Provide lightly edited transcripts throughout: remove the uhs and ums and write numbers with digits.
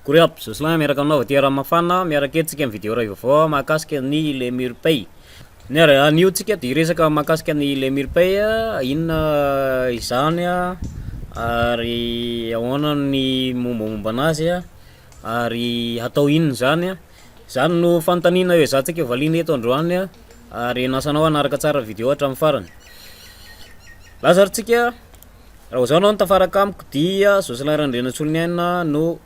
Akory aby, Jocelyn miaraka aminao avy aty Ranomafana, miaraka eto tsika amin'ny vidéo iray vaovao mahakasika ny Lemur Pay. Ny ary anio tsika dia hiresaka mahakasika ny Lemur Pay, inona izany ary ahoana ny mombamomba anazy ary hatao inona izany. Izany no fanontaniana ezahantsika valiana eto androany ary anasanao hanaraka tsara ny vidéo hatramin'ny farany. Lasa ary tsika. Raha vao zao anao no tafaraka amiko dia Jocelyn Randrianantsoloniaina no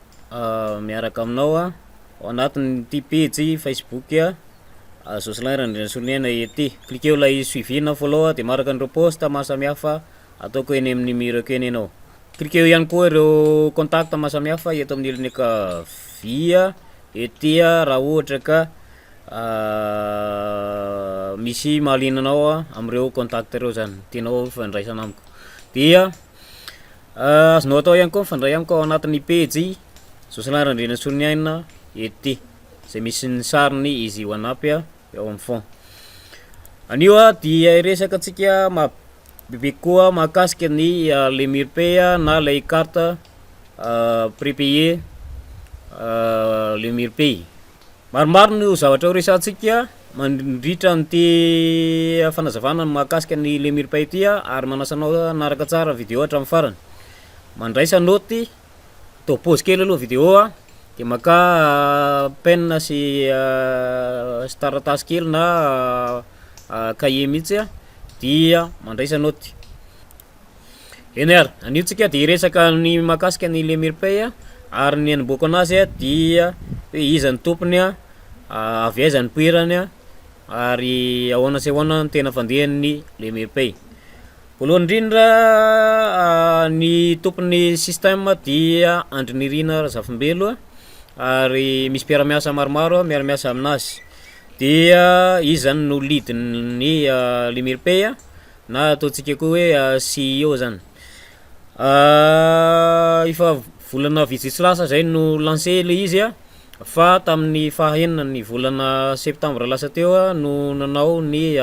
miaraka aminao ao anatin'ity pejy Facebook Jocelyn Randrianantsoloniaina ity. Cliqueo ilay suivi na follow dia maharaka an'ireo post maro samihafa ataoko eny amin'ny mur-ko eny ianao. Cliqueo ihany koa ireo contact maro samihafa eto amin'ny ilany ankavia ety raha ohatra ka Misy mahaliana anao amin'ireo contact ireo zany, tianao hifandraisana amiko. Dia azonao atao ihany koa mifandray amiko ao anatin'ny pejy Jocelyn Randrianasoloniaina ety, izay misy ny sariny izy io anampy eo amin'ny fond. Anio aho dia hiresaka antsika ma- bebe kokoa mahakasika ny Lemur Pay na ilay carte prépayé Lemur Pay. Maromaro no zavatra ho resahantsika mandritra an'ity fanazavana mahakasika ny Lemur Pay ity ary manasa anao hanaraka tsara ny vidéo hatramin'ny farany. Mandraisa naoty, atao pause kely aloha vidéo dia makà penina sy sy taratasy kely na cahier mihitsy dia mandraisa naoty. Eny ary, anio tsika dia hiresaka ny mahakasika ny Lemur Pay ary ny hanombohako anazy dia hoe iza ny tompony, avy aiza ny poirany ary ahoana sy ahoana ny tena fandehan'ny Lemur Pay. Voalohany indrindra ny tompon'ny système dia Andry Nirina Razafimbelo ary misy mpiara-miasa maromaro miara-miasa aminazy, dia izy zany no lead-n'ny Lemur Pay. Na ataontsika koa hoe CEO zany. Efa volana vitsivitsy lasa zay no lancé le izy a, fa tamin'ny faha enina ny volana septembre lasa teo a no nanao ny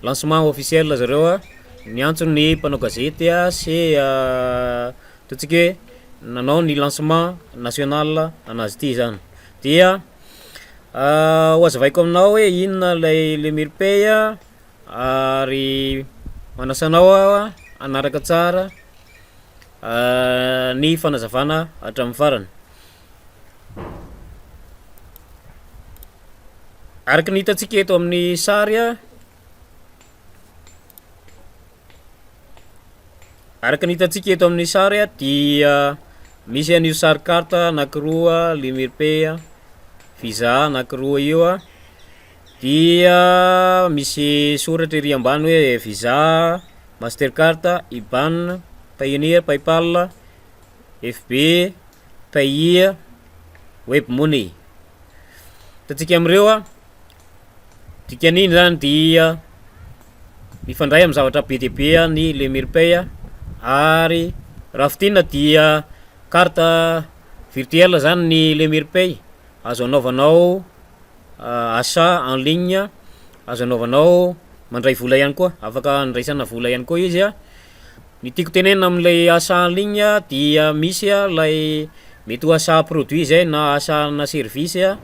lancement officiel zareo a, niantso ny mpanao gazety a sy ataontsika hoe nanao ny lancement national anazy ty zany, dia ho hazavaiko aminao hoe inona lay Lemur Pay a. Ary manasa anao aho hanaraka tsara ny fanazavana hatramin'ny farany. Araka ny hitantsika eto amin'ny sary, araka ny hitantsika eto amin'ny sary dia misy an'io sary carte anankiroa Lumière Pay, visa anankiroa io. Dia misy soratra ery ambany hoe Visa, Mastercard, IBAN, Payoneer, Paypal, FB, Payeer, Webmoney. Hitantsika amin'ireo a, dikan'iny zany dia mifandray amin'ny zavatra be dia be ny Lemur Pay ary raha fintinina dia carte virtuelle zany ny Lemur Pay, azo anaovanao achat en ligne azo anaovanao mandray vola ihany koa, afaka andraisana vola ihany koa izy a. Ny tiako tenenina amin'ilay achat en ligne dia misy a lay mety ho achat produit zay na achat ana service a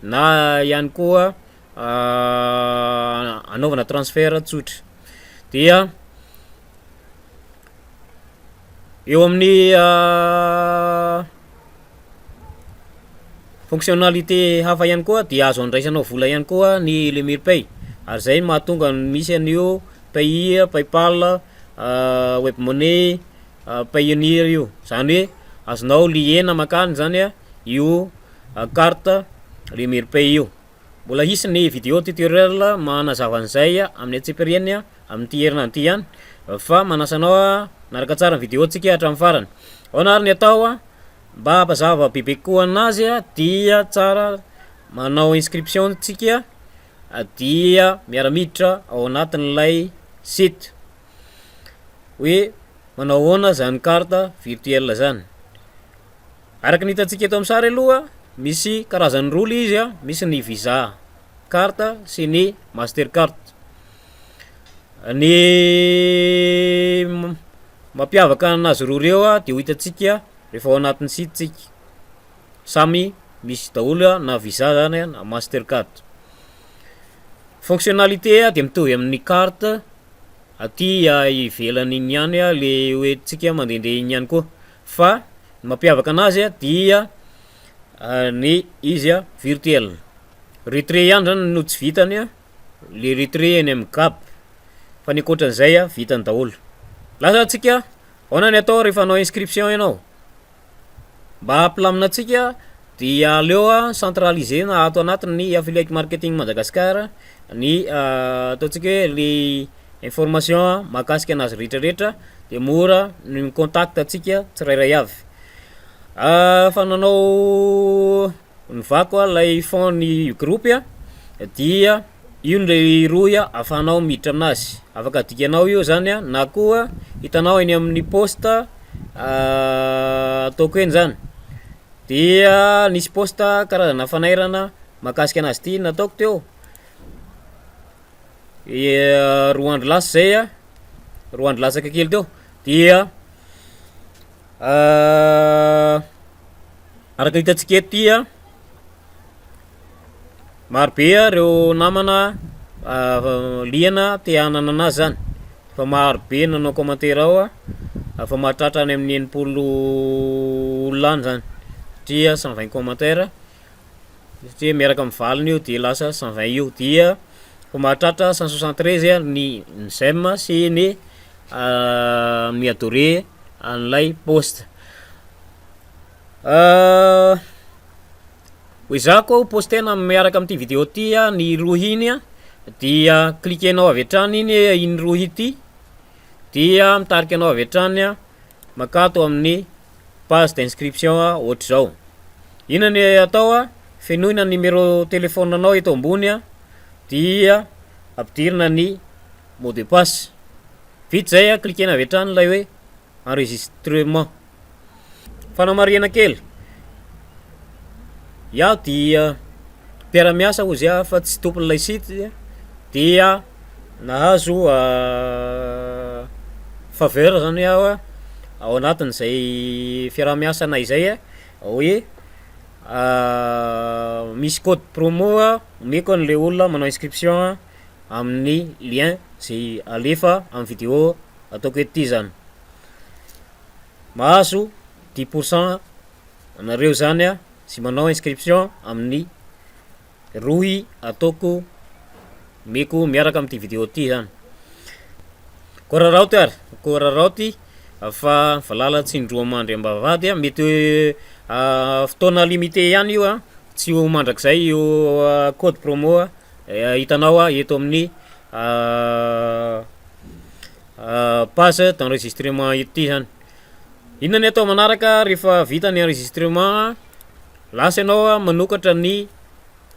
na ihany koa anaovana transfert tsotra. Dia eo amin'ny Fonctionnalité hafa ihany koa dia azo andraisanao vola ihany koa ny Lemur Pay ary zay no mahatonga ny misy an'io Pay, Paypal, Webmoney, Payoneer io, zany hoe azonao liena mankany zany io carte Lemur Pay io. Mbola hisy ny vidéo tutoriel manazava an'izay amin'ny antsipiriany amin'ity herinandro ity ihany fa manasa anao hanaraka tsara ny vidéo tsika hatramin'ny farany. Ahoana ary ny atao? Mba hampazava bebe kokoa anazy dia tsara manao inscription tsika dia miara-miditra ao anatin'ilay site hoe manao ahoana zany carte virtuelle zany. Araka ny hitantsika eto amin'ny sary aloha misy karazany roa le izy a, misy ny visa carte sy ny master card. Ny mampiavaka anazy roa ireo dia ho hitantsika rehefa ao anatin'ny site tsika. Samy misy daholo na visa zany na mastercard. Fonctionnalité dia mitovy amin'ny carte aty ivelany iny ihany le hoentintsika mandehandeha iny ihany koa fa ny mampiavaka anazy dia ny izy virtuel. Retrait ihany zany no tsy vitany le retrait eny amin'ny gab fa ny ankoatran'izay vitany daholo. Lasa antsika, ahoana ny atao rehefa hanao inscription ianao? Mba hampilamina antsika dia aleo centraliser-na ato anatin'ny affiliate marketing Madagascar ny ataontsika hoe le information mahakasika anazy rehetrarehetra de mora ny mi-contact antsika tsirairay avy. Efa nanao novako aho lay fond ny groupe a dia io le rohy ahafahanao miditra aminazy, afaka adikanao io zany a na koa hitanao eny amin'ny poste ataoko eny zany, dia nisy poste karazana fanairana mahakasika anazy ty nataoko teo, 2 andro lasa zay a, 2 andro latsaka kely teo dia araka hitantsika eto ty a. Maro be ireo namana liana te hanana anazy zany, efa maro be nanao commentaire ao a, efa mahatratra any amin'ny 60 olona any zany satria 120 commentaire satria miaraka amin'ny valiny io de lasa 120 io dia efa mahatratra 173 ny ny j'aime sy ny ny adoré an'ilay post. Ho ezahako ho postena miaraka amin'ity video ity ny rohy iny a, dia cliquenao avy hatrany iny iny rohy ity dia mitarika anao avy hatrany mankato amin'ny page d'inscription ohatr'izao. Inona ny atao a? Fenoina ny numéro téléphone anao eto ambony a, dia ampidirina ny mot de passe, vita zay a, cliquena avy hatrany ilay hoe enregistrement. Fanamarihana kely, iaho dia mpiara-miasa hozy aho fa tsy tompon'ilay site dia nahazo faveur zany aho ao anatin'izay fiaraha-miasanay zay hoe misy code promo omeko an'le olona manao inscription amin'ny lien zay alefa amin'ny video ataoko eto ty zany. Mahazo 10% anareo zany a sy manao inscription amin'ny rohy ataoko omeko miaraka amin'ity video ty zany. Koa raraoty ary, koa raraoty fa valala tsy indroa mandry am-bavahady a, mety hoe fotoana limité ihany io a, tsy ho mandrakizay io code promo hitanao eto amin'ny Page d'enregistrement ity zany. Inona ny atao manaraka rehefa vita ny enregistrement? Lasa ianao manokatra ny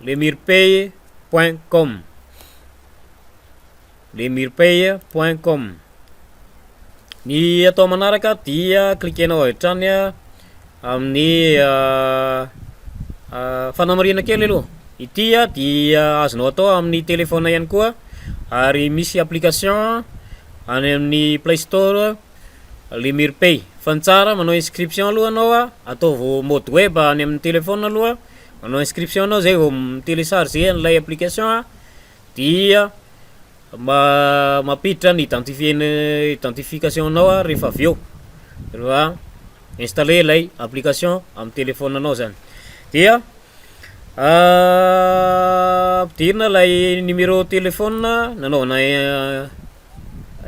lemirpay point com, lemirpay point com. Ny atao manaraka dia cliquenao avy hatrany amin'ny fanamarihana kely aloha, ity dia azonao atao amin'ny telephone ihany koa ary misy application any amin'ny play store Lemirpay, fa ny tsara manao inscription aloha anao a, ataovy mode web any amin'ny telephone aloha, manao inscription anao zay vao mi-telecharger an'ilay application dia mampiditra ny identifier identification anao rehefa avy eo, rehefa installer ilay application amin'ny telephone anao zany, dia ampidirina ilay numéro telephone nanaovana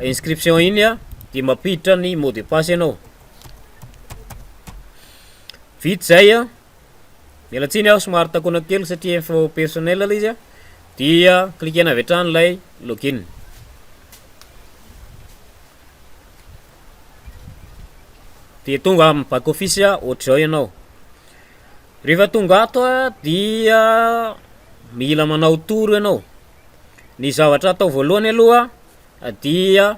inscription iny a, de mampiditra ny mot de passe ianao, vita zay a, miala tsiny aho somary takonako kely satria info personnel le izy a, dia cliquena avy hatrany ilay login. Dia tonga amin'ny back office ohatr'izao ianao. Rehefa tonga ato dia mila manao tour ianao. Ny zavatra atao voalohany aloha dia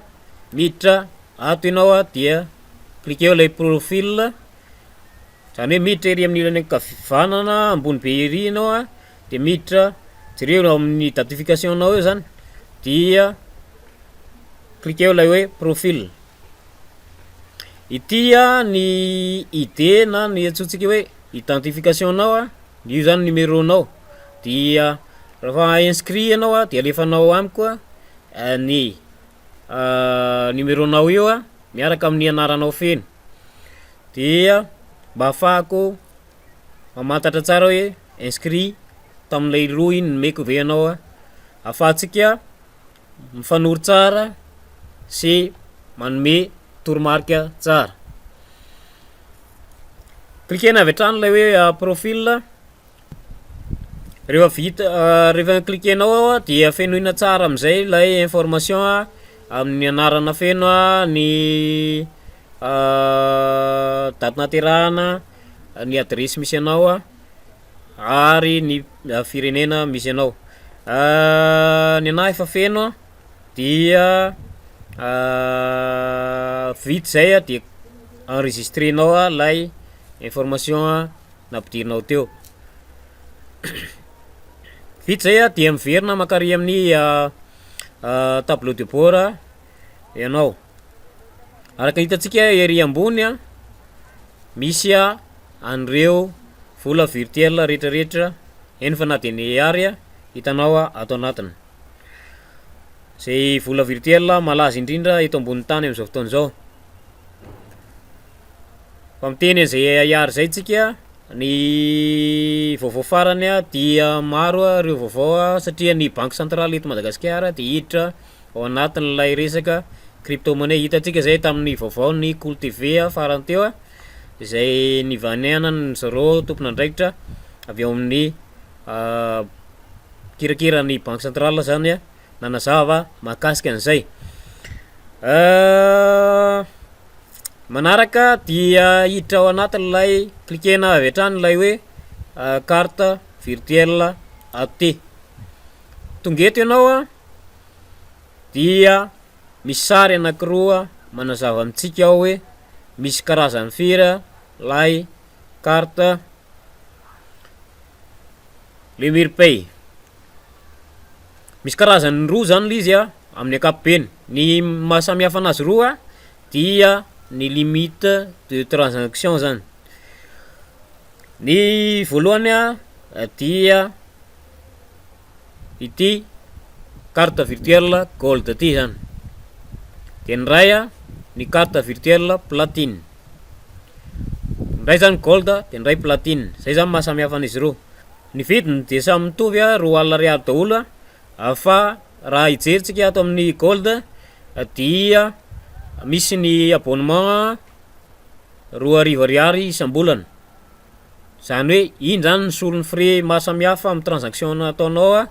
miditra ato ianao dia cliquer ilay profil, zany hoe miditra ery amin'ny ilany ankavanana ambony be ery ianao de miditra jereo ao amin'ny identification nao eo zany dia cliquer ilay hoe profil. Ity ny ID na ny antsointsika hoe. identification-nao a, io zany numéro-nao, dia rehefa inscrit ianao a de alefanao amiko a ny numéro-nao io a miaraka amin'ny anaranao feno, dia mba ahafahako mamantatra tsara hoe inscrit tamin'ilay rohy nomeko ve ianao a, ahafahantsika mifanoro tsara sy manome toromarika tsara. Cliquena avy hatrany lay hoe profil, rehefa vita rehefa cliquenao ao a dia fenoina tsara am'zay lay information a amin'ny anarana feno a, ny daty nahaterahana, ny adiresy misy anao a ary ny firenena misy anao. Ny anahy efa feno a dia vita zay a de enregistrenao a lay information nampidirinao teo. Vita zay a dia miverina mankary amin'ny tableau de bord ianao. Araka hitantsika ery ambony a, misy a an'ireo vola virtuel rehetrarehetra eny fa na de ny ary a hitanao a ato anatiny. Zay vola virtuel malaza indrindra eto ambonin'ny tany am'zao fotoana zao. Fa miteny an'izay AIR zay tsika, ny vaovao farany a dia maro a reo vaovao a satria ny banque centrale eto Madagasikara de hiditra ao anatin'ilay resaka crypto monnaie. Hitantsika zay tamin'ny vaovao ny Kolo TV farany teo a, izay nivanianany zareo tompon'andraikitra avy ao amin'ny mikirakira ny banque centrale zany a nanazava mahakasika an'izay. Manaraka dia hiditra ao anatin'ilay cliquena avy hatrany ilay hoe carte virtuelle AT. Tonga eto ianao a dia misy sary anankiroa manazava amintsika ao hoe misy karazany firy lay carte Lemirpay. Misy karazany roa zany le izy a amin'ny ankapobeny, ny mahasamihafa anazy roa dia ny limite de transaction zany. Ny voalohany a dia ity carte virtuelle gold ty zany, de ny ray a ny carte virtuelle platine, ny ray zany gold de ny ray platine, zay zany mahasamihafa an'izy roa. Ny vidiny de samy mitovy a, 20 ariary daholo a, fa raha hijery tsika ato amin'ny gold dia misy ny abonnement 2000 ariary isam-bolana, zany hoe iny zany ny solon'ny frais maro samihafa amin'ny transaction nataonao a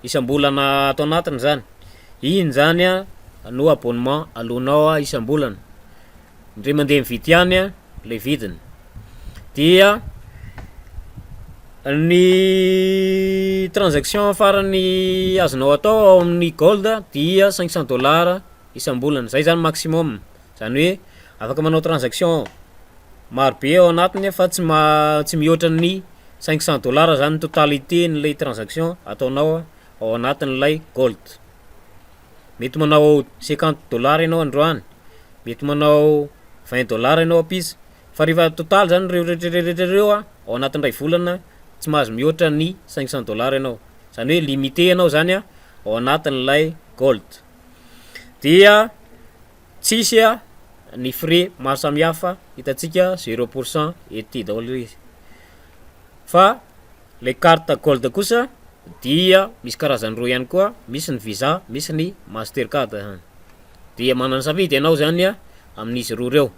isam-bolana ato anatiny zany, iny zany a no abonnement aloanao a isam-bolana, ndre mandeha mividy ihany a le vidiny. Dia ny transaction farany azonao atao ao amin'ny gold dia 500 dollars isam-bolana, zay zany maximum, zany hoe afaka manao transaction marobe ao anatiny fa tsy ma- tsy mihoatra ny 500 dollars zany totalité n'lay transaction ataonao ao anatin'ilay gold. Mety manao 50 dollars ianao androany, mety manao 20 dollars ianao ampitso, fa rehefa totaly zany reo rehetrarehetra reo a ao anatin'ny ray volana tsy mahazo mihoatra ny 500 dollars ianao, zany hoe limité ianao zany a ao anatin'ilay gold. Dia tsisy a ny frais maro samihafa hitantsika 0% ety daholo izy, fa le carte gold kosa dia misy karazany roa ihany koa, misy ny visa, misy ny mastercard zany, dia manana safidy ianao zany a amin'izy roa reo.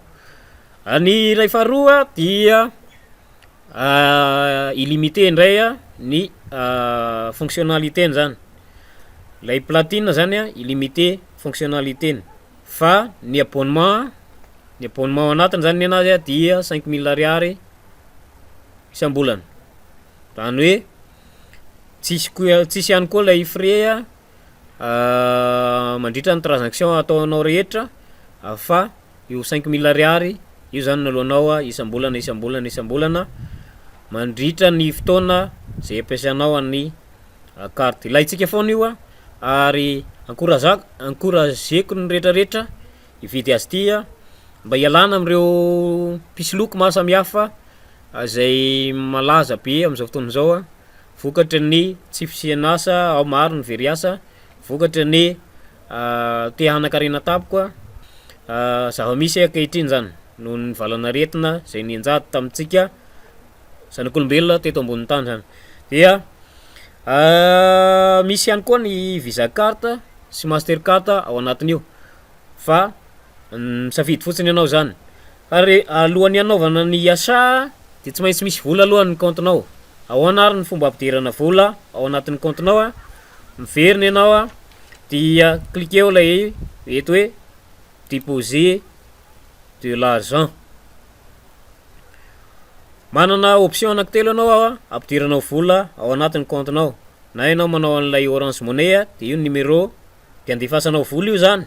Ny iray faharoa dia illimité ndray a ny fonctionnalité-ny zany, lay platine zany a illimité fonctionnalité-ny fa ny abonnement ny abonnement ao anatiny zany ny anazy a dia 5000 ariary isam-bolana, zany hoe tsisy koa tsisy ihany koa lay frais a mandritra ny transaction ataonao rehetra fa io 5000 ariary io zany no aloanao a isam-bolana isam-bolana isam-bolana mandritra ny fotoana zay ampiasanao an'ny carte. Ilaintsika foana io a ary encouraza- encourageko ny rehetrarehetra hividy azy ty a mba hialana am'ireo mpisoloky maro samihafa. izay malaza be amin'izao fotoana izao a, vokatry ny tsy fisian'asa ao maro ny very asa, vokatry ny te hanan-karena tampoka, zava-misy ankehitriny zany noho ny valan'aretina zay nianjady tamintsika zanak'olombelona teto ambonin'ny tany zany, dia misy ihany koa ny visa carte sy master card ao anatin'io fa misafidy fotsiny ianao zany, fa re- alohan'ny hanaovana ny achat de tsy maintsy misy vola aloha ny kaontinao, ahoana ary ny fomba ampidirana vola ao anatin'ny kaontinao a? Miverina ianao a dia cliqueo lay eto hoe deposer de l'argent, manana option anankitelo ianao a ampidiranao vola ao anatin'ny kaontinao, na ianao manao an'ilay orange money a de io numéro de andefasanao vola io zany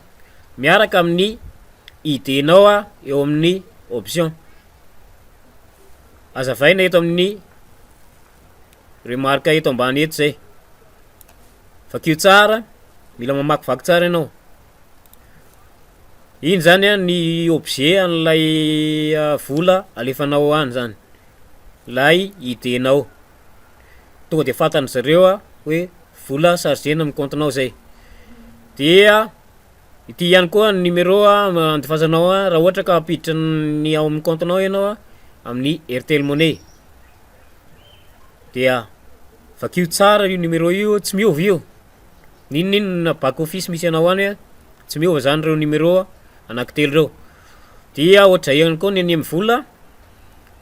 miaraka amin'ny ID-nao a eo amin'ny option, azavaina eto amin'ny remarque eto ambany eto zay, vakio tsara, mila mamakivaky tsara ianao, iny zany a ny objet an'ilay vola alefanao any zany, lay ID-nao, tonga de fantan-dry zareo a hoe vola chargena amin'ny kaontinao zay, dia ity ihany koa ny numéro a andefasanao a raha ohatra ka hampiditra ny ao amin'ny kaontinao ianao a amin'ny Airtel Money, dia vakio tsara io numéro io tsy miova io, n'inon'inona back office misy anao any a tsy miova zany reo numéro anankitelo reo, dia ohatr'izay ihany koa ny any MVola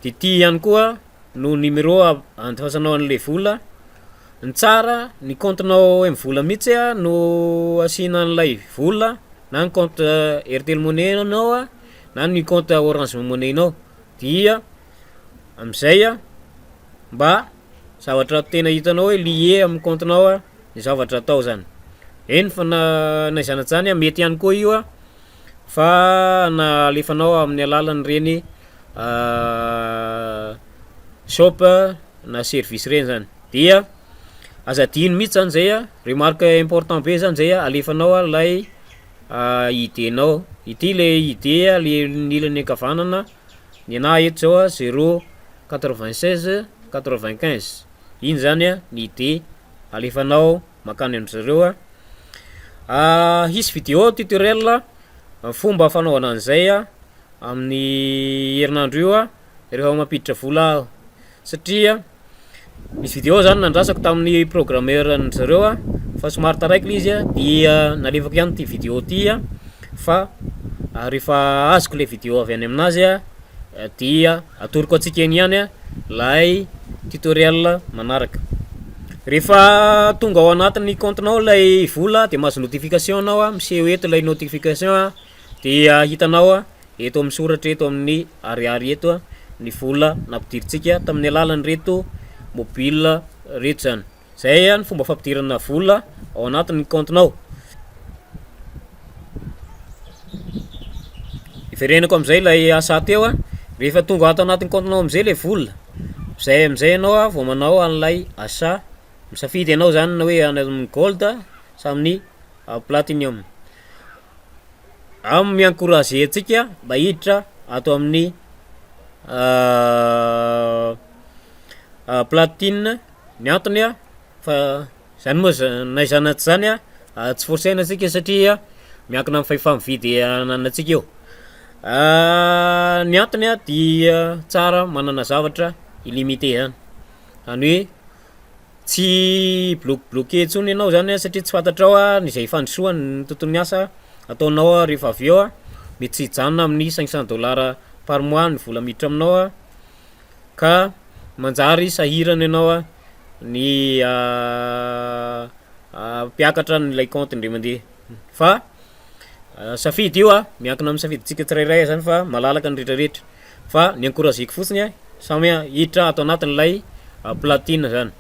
de ty ihany koa no numéro a- andefasanao an'le vola, ny tsara ny kaontinao MVola mihitsy a no asiana an'ilay vola na ny kaonty Airtel Money anao a na ny kaonty Orange Money nao dia am'zay a mba zavatra tena hitanao hoe lié amin'ny kaontinao a ny zavatra atao zany, eny fa na na izany na tsy izany a mety ihany koa io a fa na alefanao amin'ny alalan'ireny shop na service reny zany, dia aza adino mihitsy zany zay a, remarque important be zany zay a, alefanao a lay ID-nao, ity le ID a le ny ilany ankavanana, ny anahy eto zao a zéro quatre-vingt seize quatre-vingt quinze, iny zany a ny ID alefanao mankany amin-dry zareo a, hisy vidéo tutoriel fomba fanaovana an'izay a amin'ny herinandro io a rehefa mampiditra vola aho satria misy vidéo zany nandrasako tamin'ny programmeur an-dry zareo a fa somary taraiky le izy a dia nalefako ihany ty vidéo ty a fa rehefa azoko le vidéo avy any aminazy a dia atoroko antsika eny ihany a lay tutoriel manaraka. Rehefa tonga ao anatin'ny kaontinao lay vola de mahazo notification anao a, miseho eto lay notification a dia hitanao a eto amin'ny soratra eto amin'ny ariary eto a ny vola nampidirintsika tamin'ny alalan'ireto mobile reto zany, zay a ny fomba fampidirana vola ao anatin'ny kaontinao. Iverenako am'zay lay asa teo a, rehefa tonga ato anatin'ny kaontinao am'zay le vola, zay am'zay ianao a vao manao an'ilay achat, misafidy ianao zany na hoe any amin'ny gold sa amin'ny platinum. Aho mi-encourager antsika mba hiditra ato amin'ny platine, ny antony a fa zany moa za- na izany na tsy zany a tsy forcena antsika satria miankina amin'ny fahefa-mividy ananantsika io, ny antony a dia tsara manana zavatra illimité zany, zany hoe tsy bloquebloqué intsony ianao zany a satria tsy fantatrao a ny zay fandrosoany ny tontolon'ny asa ataonao a rehefa avy eo a, mety tsy hijanona amin'ny cinq cent dollars par mois ny vola miditra aminao a ka manjary sahirana ianao a ny hampiakatra an'ilay kaonty indray mandeha fa safidy io a, miankina amin'ny safidintsika tsirairay zany fa malalaka ny rehetrarehetra fa ny encourageko fotsiny a samy hiditra ato anatin'ilay platine zany,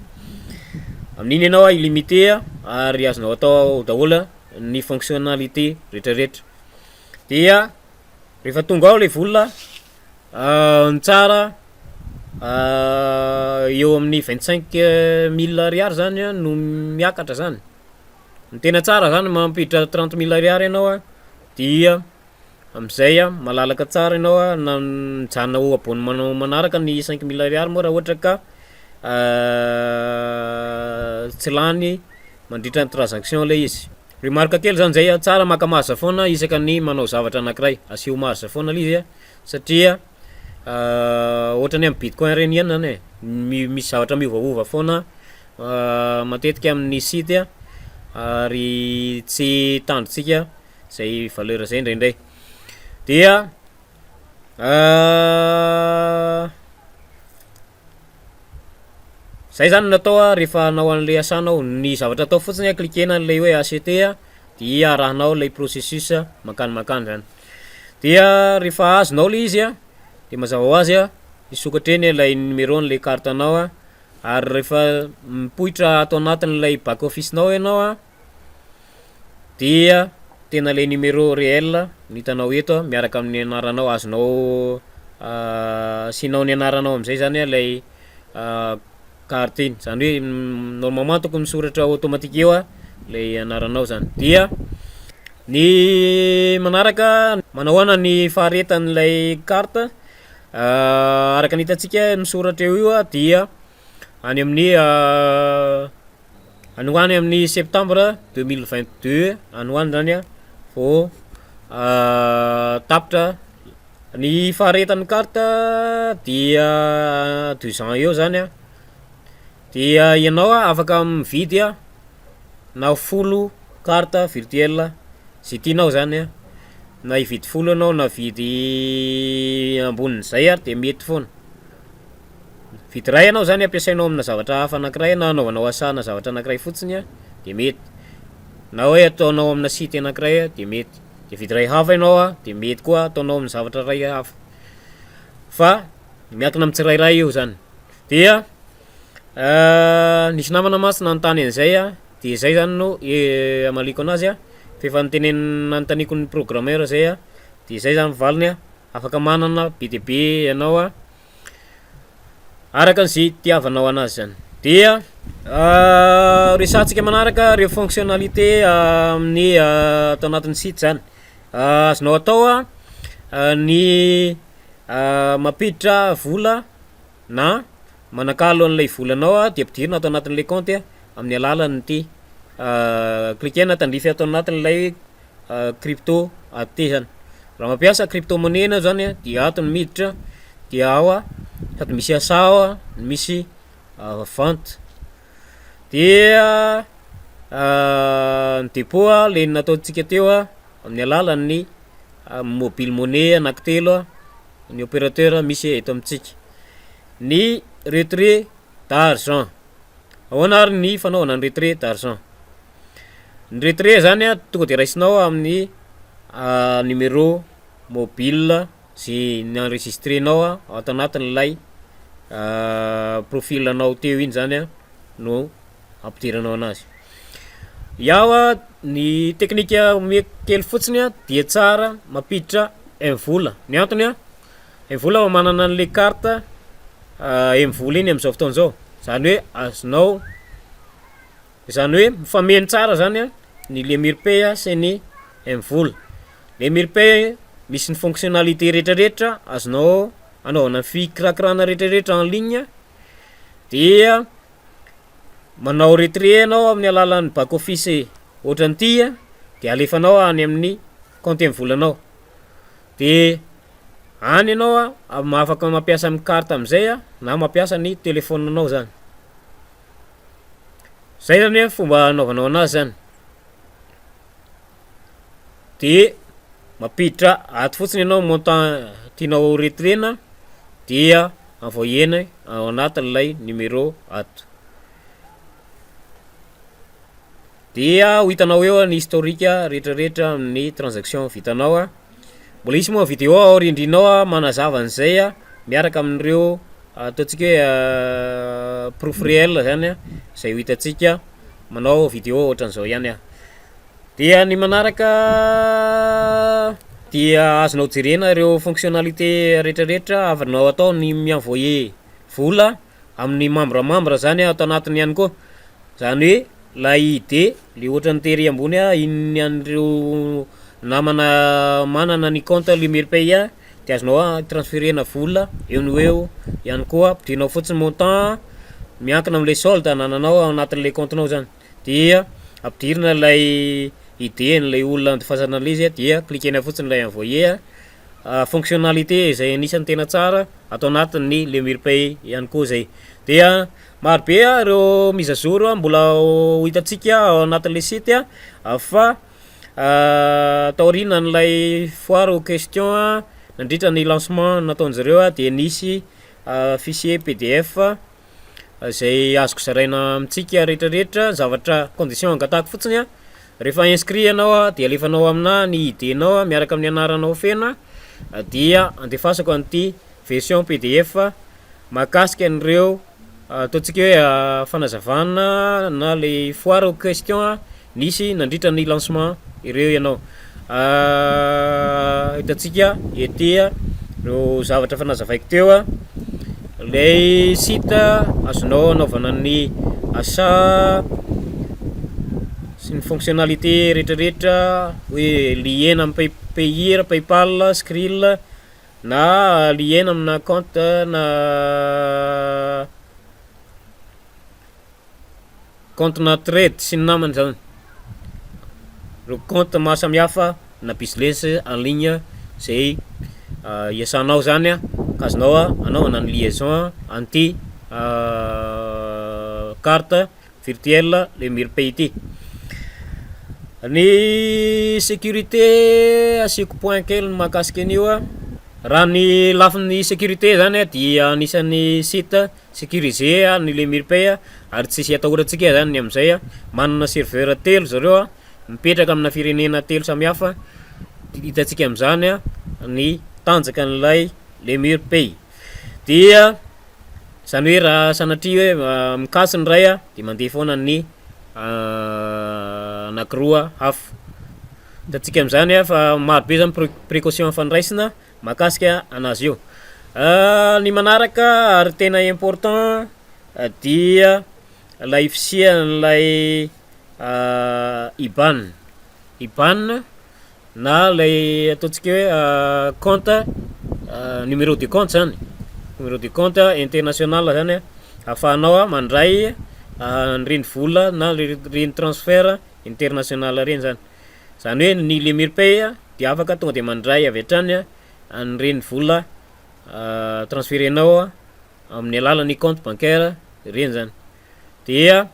amin'iny ianao a illimité a ary azonao atao daholo ny fonctionnalité rehetrarehetra, dia rehefa tonga ao le vola ny tsara eo amin'ny vingt cinq mille ariary zany a no miakatra zany, ny tena tsara zany mampiditra trente mille ariary ianao a dia. am'zay a malalaka tsara ianao a na mijanona ho abonnement-nao manaraka ny 5000 ariary moa raha ohatra ka tsy lany mandritra ny transaction lay izy. Remarque kely zany zay a, tsara maka marge foana isaka ny manao zavatra anankiray, asio marge foana le izy a satria ohatrany amy bitcoin regny ihany zany e, mi- misy zavatra miovaova foana matetika amin'ny site a ary tsy tandrintsika zay valeur zay ndraindray, dia zay zany no atao a rehefa hanao an'le achat-nao, ny zavatra atao fotsiny a cliquena an'lay hoe acheter a dia arahanao lay processus mankany mankany zany, dia rehefa azonao le izy a de mazava hoazy a hisokatra eny lay numéro an'le carte-nao a ary rehefa mipoitra ato anatin'ilay back office-nao ianao a dia tena le numéro réel no hitanao eto a miaraka amin'ny anaranao, azonao asianao ny anaranao am'zay zany a lay carte iny, zany hoe normalement tokony misoratra automatique eo a lay anaranao zany, dia ny manaraka manao ahoana ny faharetan'ilay carte? Araka ny hitantsika misoratra eo io a dia any amin'ny any ho any amin'ny septembre 2022 any ho any zany a vao tapitra ny faharetan'ny carte dia 2 ans eo zany a, dia ianao a afaka mividy a na 10 carte virtuelle zay tianao zany a, na hividy 10 anao na vidy ambonin'izay ary de mety foana, mividy ray anao zany ampiasainao amina zavatra hafa anankiray na anaovanao achat-na zavatra anankiray fotsiny a de mety, na hoe ataonao amina site anankiray a de mety, de vidy ray hafa ianao a de mety koa ataonao amin'ny zavatra ray hafa fa miankina amy tsirairay io zany, dia nisy namana mantsy nanontany an'izay a de zay zany no amaliako anazy a f'efa notenen- nanontaniako ny programmeur zay a de zay zany valiny a, afaka manana be de be ianao a araka an'izay itiavanao anazy zany, dia resahantsika manaraka reo fonctionnalité amin'ny ato anatin'ny site zany, azonao atao a ny mampiditra vola na manakalo an'lay volanao a de ampidirina ato anatin'le kaonty a amin'ny alalan'ity cliquena tandrify ato anatin'ilay crypto ato ty zany, raha mampiasa crypto monnaie anao zany a de ato no miditra de ao a sady misy achat ao a no misy vente, dia ny dépôt a le nataontsika teo a amin'ny alalan'ny mobile money anankitelo a ny opérateur misy eto amintsika. Ny retrait d'argent, ahoana ary ny fanaovana ny retrait d'argent? Ny retrait zany a tonga de raisinao amin'ny numéro mobile zay ni-enregistrenao a ato anatin'ilay profil-nao teo iny zany a no ampidiranao anazy. Iaho a ny teknika omeko kely fotsiny a dia tsara mampiditra MVola, ny antony a MVola manana an'le carte MVola iny am'zao fotoana zao, zany hoe azonao zany hoe mifameno tsara zany a ny Lemirpay a sy ny MVola. Lemirpay misy ny fonctionnalité rehetrarehetra azonao anaovana fikirakirana rehetrarehetra en ligne dia manao retrait anao amin'ny alalan'ny back office ohatran'ity a de alefanao any amin'ny kaonty MVolanao, de any ianao a afaka mampiasa amin'ny carte am'zay a na mampiasa ny telefaoninao zany, zay zany a fomba anaovanao anazy zany, de mampiditra ato fotsiny ianao montant tianao retraina dia envoyena ao anatin'ilay numéro ato, dia ho hitanao eo ny historique rehetrarehetra amin'ny transaction vitanao a, mbola hisy moa vidéo aoriandriana ao a manazava an'izay a miaraka amin'ireo ataontsika hoe preuve réel zany a zay ho hitantsika manao vidéo ohatran'izao ihany aho. Dia ny manaraka dia azonao jerena ireo fonctionnalité rehetrarehetra azonao atao ny mi-envoyer vola amin'ny membre membre zany ato anatiny ihany koa, zany hoe lay ID le ohatran'ny tery ambony a iny an'ireo Namana manana ny compte Lumière-Pay dia azonao transferena vola eo no eo ihany koa, ampidirinao fotsiny montant miankina amle solde anananao ao anatin'le compte-nao zany dia ampidirina ilay ID an'ilay olona andefasana an'le izy dia cliquena fotsiny ilay envoyer. Fonctionnalité izay anisan'ny tena tsara ato anatin'ny Lumière-Pay ihany koa zay. Dia maro be ireo mise à jour mbola ho hitantsika ao anatin'le site fa Taorianan'ilay foire aux questions nandritra ny lancement nataon-jareo dia nisy fichier pdf izay azoko zaraina amintsika rehetrarehetra, zavatra condition angatahako fotsiny a, rehefa inscrit ianao dia alefanao aminah ny ID-nao miaraka amin'ny anaranao feno dia andefasako an'ity version pdf mahakasika an'ireo ataontsika hoe fanazavana na le foire aux questions nisy nandritra ny lancement ireo ianao. Hitantsika ety ireo zavatra efa nazavaiko teo, ilay site azonao anaovana ny achat sy ny fonctionnalité rehetrarehetra hoe liena amin'ny pay- Payeer, Paypal, Skrill. Na liena amina compte na compte na trade sy ny namany zany, reo compte maro samihafa na business en ligne zay iasanao zany a ka azonao anaovana ny liaison an'ity carte virtuelle le Mirpay ity. Ny sécurité asiako point kely ny mahakasika an'io a, raha ny lafiny sécurité zany a dia anisan'ny site sécurisé ny le Mirpay ary tsisy atahorantsika zany ny am'zay a, manana serveur telo zareo a, mipetraka amina firenena telo samihafa, hitantsika am'zany a ny tanjaka an'ilay le Mirpay, dia Zany hoe raha sanatria hoe mikatso ny iray a de mandeha foana ny anakiroa hafa. Hitantsika am'zany a fa marobe zany pré- précaution efa noraisina mahakasika anazy io. Ny manaraka ary tena important dia lay fisian'lay IBAN, IBAN na lay ataontsika hoe compte numéro de compte zany, numéro de compte international zany a ahafahanao mandray an'ireny vola na reny transfert international reny zany, zany hoe ny le Mirpay de afaka tonga de mandray avy hatrany an'ireny vola transferenao amin'ny alalan'ny compte bancaire reny zany. Dia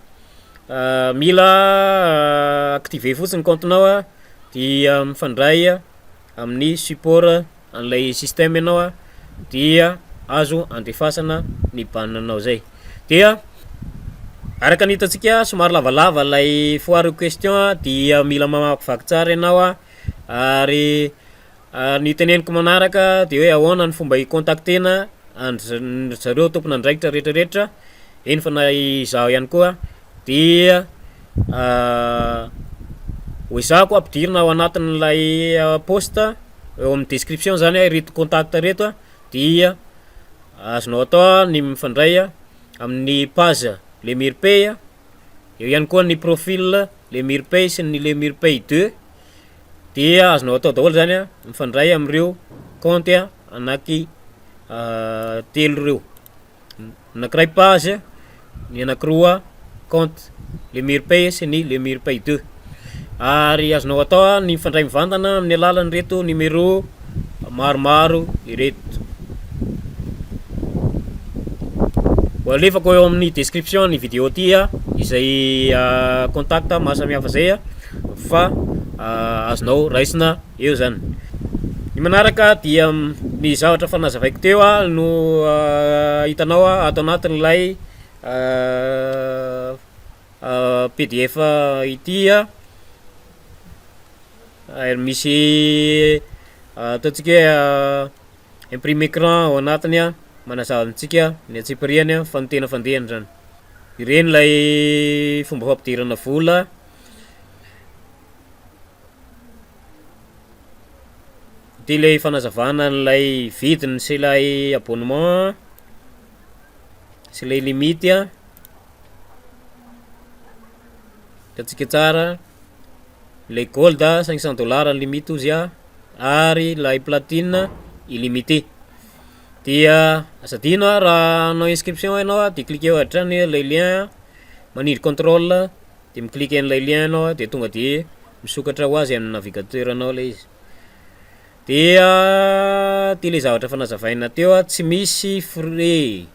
mila activer fotsiny compte-nao a, dia mifandray amin'ny support an'ilay système ianao a, dia azo andefasana ny IBAN-nao zay. Dia araka ny hitantsika somary lavalava lay foire aux questions dia mila mamakivaky tsara ianao a, ary ny teneniko manaraka de hoe ahoana ny fomba hi-contactena an-dry zareo tompon'andraikitra rehetrarehetra, eny fa na izaho ihany koa dia ho ezahako ampidirina ao anatin'ilay post eo amin'ny description zany a ireto contact reto a dia azonao atao ny mifandray amin'ny page le Mirpay a, eo ihany koa ny profil le Mirpay sy ny le Mirpay deux. Dia azonao atao daholo zany a mifandray am'ireo kaonty anaky telo reo, anakiray page, ny anakiroa kaonty, le Mirpay sy ny le Mirpay deux, ary azonao atao ny mifandray mivantana amin'ny alalan'ireto numéro maromaro ireto. Ho alefako eo amin'ny description ny vidéo ty a izay contact mahasamihafa zay a fa azonao raisina eo zany. Ny manaraka dia ny zavatra efa nazavaiko teo a no hitanao ato anatin'ilay pdf ity a, ary misy ataontsika hoe imprime écran ao anatiny a manazava amintsika ny antsipiriany a fa ny tena fandehany zany. Ireny lay fomba fampidirana vola. Ity lay fanazavana an'ilay vidiny sy ilay abonnement sy ilay limite a, hitantsika tsara. Ilay gold 500 dollars ny limite ozy a, ary ilay platine illimité. Dia aza adino a raha hanao inscription ianao a de cliquer avy hatrany ilay lien, manindry contrôle de mi-cliquer an'ilay lien ianao a de tonga de misokatra ho azy amin'ny navigateur anao lay izy. Dia ty le zavatra efa nazavaina teo a, tsy misy frais,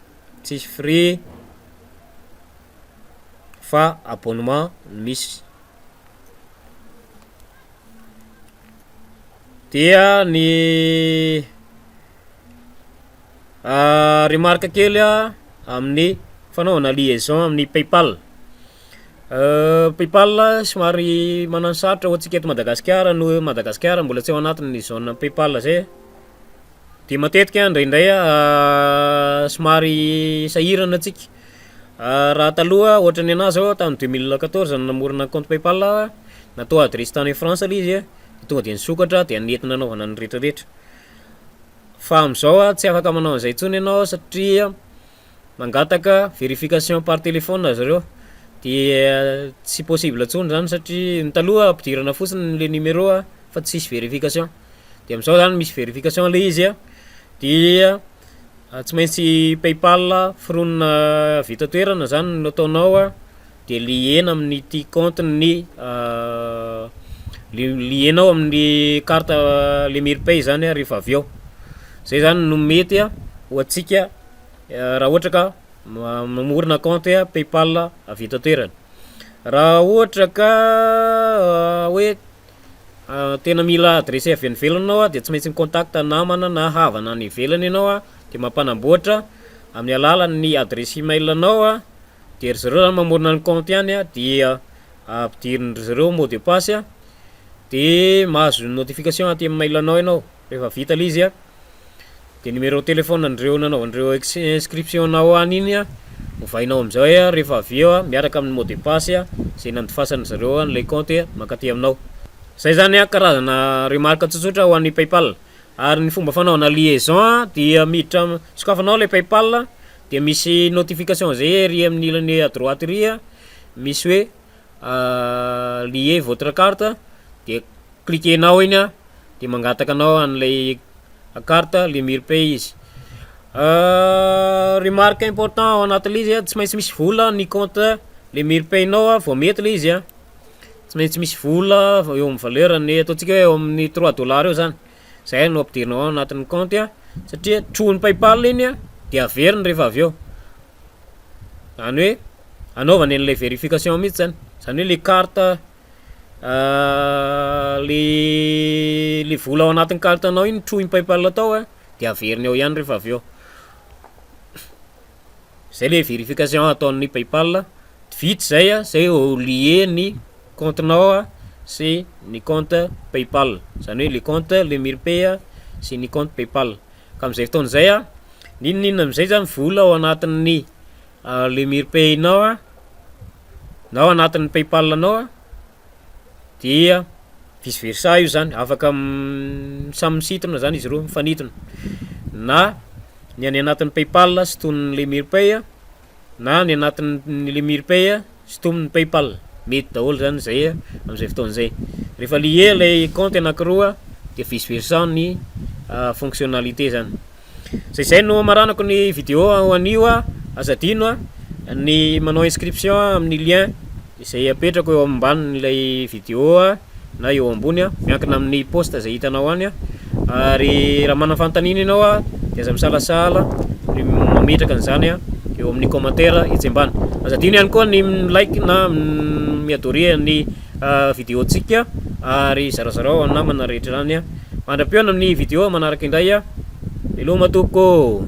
tsisy frais fa abonnement no misy. Dia ny remarque kely a amin'ny fanaovana liaison amin'ny PayPal, PayPal somary manano sarotra ho antsika eto Madagasikara noho hoe Madagasikara mbola tsy ao anatin'ny zone PayPal zay, de matetika ndraindray somary sahirana antsika, raha taloha ohatran'ny anahy zao tamin'ny 2014 no namorona compte PayPal, natao adresy tany France le izy a, de tonga de nisokatra de nety nanaovana ny retraretra, fa am'zao a tsy afaka manao an'zay intsony ianao satria mangataka vérification par téléphone zareo de tsy possible intsony zany satria ny taloha ampidirana fotsiny le numéro a fa tsisy vérification, de am'zao zany misy vérification le izy a dia tsy maintsy PayPal foronina avy eto an-toerana zany no ataonao a de liena amin'ity compte-n'ny li- lienao amin'ny carte Lemirpay zany a rehefa avy eo, zay zany no mety a ho antsika raha ohatra ka ma- mamorona compte a PayPal avy eto an-toerana. Raha ohatra ka hoe tena mila adresy avy any ivelany anao a de tsy maintsy mi-contact namana na havana any ivelany ianao a de mampanamboatra amin'ny alalan'ny adresy email anao a de ry zareo zany mamorona ny compte ihany a dia ampidirin-dry zareo mot de passe a de mahazo notification aty amin'ny mail anao ianao rehefa vita le izy a, de numéro téléphone andreo nanaovandreo ex- inscription anao any iny a ovainao am'zay a rehefa avy eo a miaraka amin'ny mot de passe a zay nandifasan'ny zareo an'lay compte mankaty aminao. Zay zany a karazana remarque tsotsotra ho an'ny PayPal ary ny fomba fanaovana liaison a dia miditra am- sokafanao le PayPal de misy notification zay ery amin'ny ilany à droite ery a misy hoe lier votre carte de cliquenao iny a de mangataka anao an'lay carte Lemirpay izy. Remarque important ao anatin'le izy a tsy maintsy misy vola ny compte Lemirpay-nao a vao mety le izy a, tsy maintsy misy vola eo amin'ny valeur-ny ataontsika hoe eo amin'ny 3 dollars eo zany, zay no ampidirinao ao anatin'ny compte a satria trohin'ny PayPal iny a de averiny rehefa avy eo, zany hoe anaovany an'lay vérification mihitsy zany, zany hoe le carte le vola ao anatin'ny carte anao iny trohin'ny PayPal tao a de averiny ao ihany rehefa avy eo, zay le vérification ataon'ny PayPal, vita zay a zay vao lié ny compte-nao a sy ny compte PayPal, zany hoe le compte Lemirpay a sy ny compte PayPal, ka am'zay fotoana zay a n'inon'inona am'zay zany vola ao anatin'ny Lemirpay-nao a na ao anatin'ny PayPal anao a dia vice versa io zany afaka samy misintona zany izy roa mifanintona, na ny any anatin'ny PayPal sintonin'ny Lemirpay a na ny anatin'ny Lemirpay a sintomin'ny PayPal, mety daholo zany zay a am'zay fotoana zay, rehefa lié lay compte anankiroa de vice versa ny fonctionnalité zany. Zay zay no amaranako ny vidéo anio a, aza adino a ny manao inscription amin'ny lien izay apetrako eo ambanin'ilay vidéo a na eo ambony a miankina amin'ny poste zay hitanao any a, ary raha manana fanontaniana ianao a de aza misalasala ny mametraka an'izany a eo amin'ny commentaire etsy ambany. Aza adino ihany koa ny mi-like na mi-adorer ny vidéo-ntsika ary zarazarao amin'ny namana rehetra any a. Mandra-pihaona amin'ny vidéo manaraka indray a, veloma tompoko.